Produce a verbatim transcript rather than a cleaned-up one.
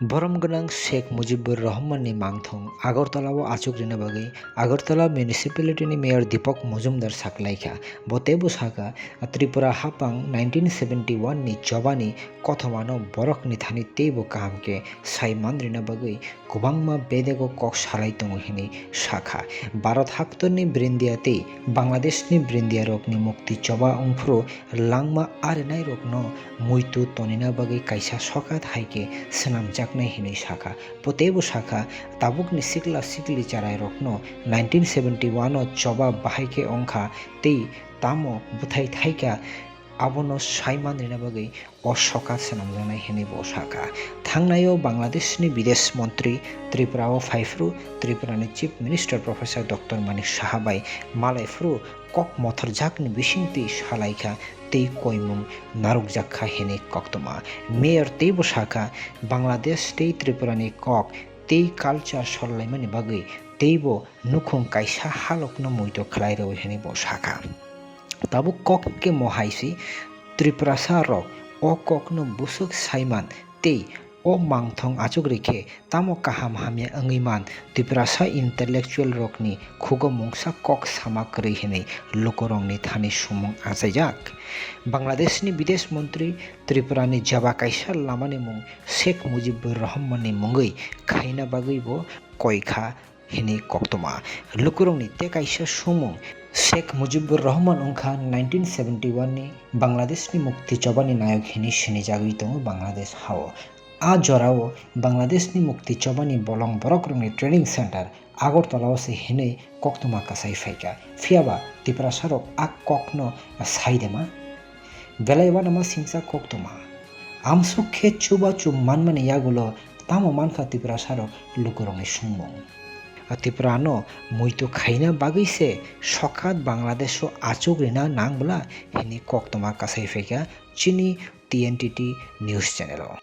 Borom gwnang Sheikh Mujibur Rahman ni mangthong Agartala o achuk rina bagwi Agartala Municipality ni Mayor Deepak Majumdar saklaikha. Bo teibo sakha, Tripura hapang nineteen seventy one ni chobani kothomano borok ni thani teibo kaham khe sai man rina bagwi kwbangma bedego kok salai tongo hinwi sakha. Bharat haktorni Brindia tei Bangladeshni Brindia rokni mukti choba wngphuru langma arinairokno muitu tonina bagwi kaisa sokat hai khe swnamjaknai hinwi sakha. Bo teibo sakha, tabukni sikla sikli charairokno nineteen seventy one o choba bahai khe wngkha tei tamo bwthai thaikha, abono sai man rina bagwi o sokat swnamjaknai hinwi bo sakha. Thangnaio Bangladeshni Bidesh Montri Tripura o phaiphuru Tripurani Chief Minister Professor Doctor Manik Saha bai malaiphuru kok mothorjakni bisingtwi salaikha tei koimung narwkjakha hinwi koktwma. Mayor teibo sakha, Bangladesh tei Tripurani kok tei culture sollaimani bagwi teibo nukhung kaisa halokno muitu khlai rwi hinwi bo sakha. Tabuk kok hwnkhe mo hai se, Tiprasa rok o kokno bwswk saiman tei o mangthong achuk rikhe tamo kaham hamya wngwi man, Tiprasa intellectual rokni khugo mungsa kok sama kwrwi hinwi lukurokni thani sumung achaijak. Bangladeshni Bidesh Montri Tripurani jaba kaisa lamani mung Sheikh Mujibur Rahmanni mungwi khaina bagwi bo koikha hinwi koktwma. Lukurokni tei kaisa sumung Sheikh Mujibur Rahman wngkha nineteen seventy one ni Bangladeshni mukti chobani nayok hinwi sinijagwi tongo Bangladesh hao. A jorao Bangladeshni mukti chobani bolong borokrokni training center Agartala o se hinwi koktwma kasai phaikha. Phiyaba Tiprasarok a kokno saidema? Belai uanama singcha koktwma. Amsuk khe chubachu manmani yagulo tamo mankha Tiprasarok lukurokni sumung? Tripurano muitu khaina bagwi se sokat Bangladesho achuk rina nang bwla hinwi koktwma kasai phaikha chini T N T T news channel o.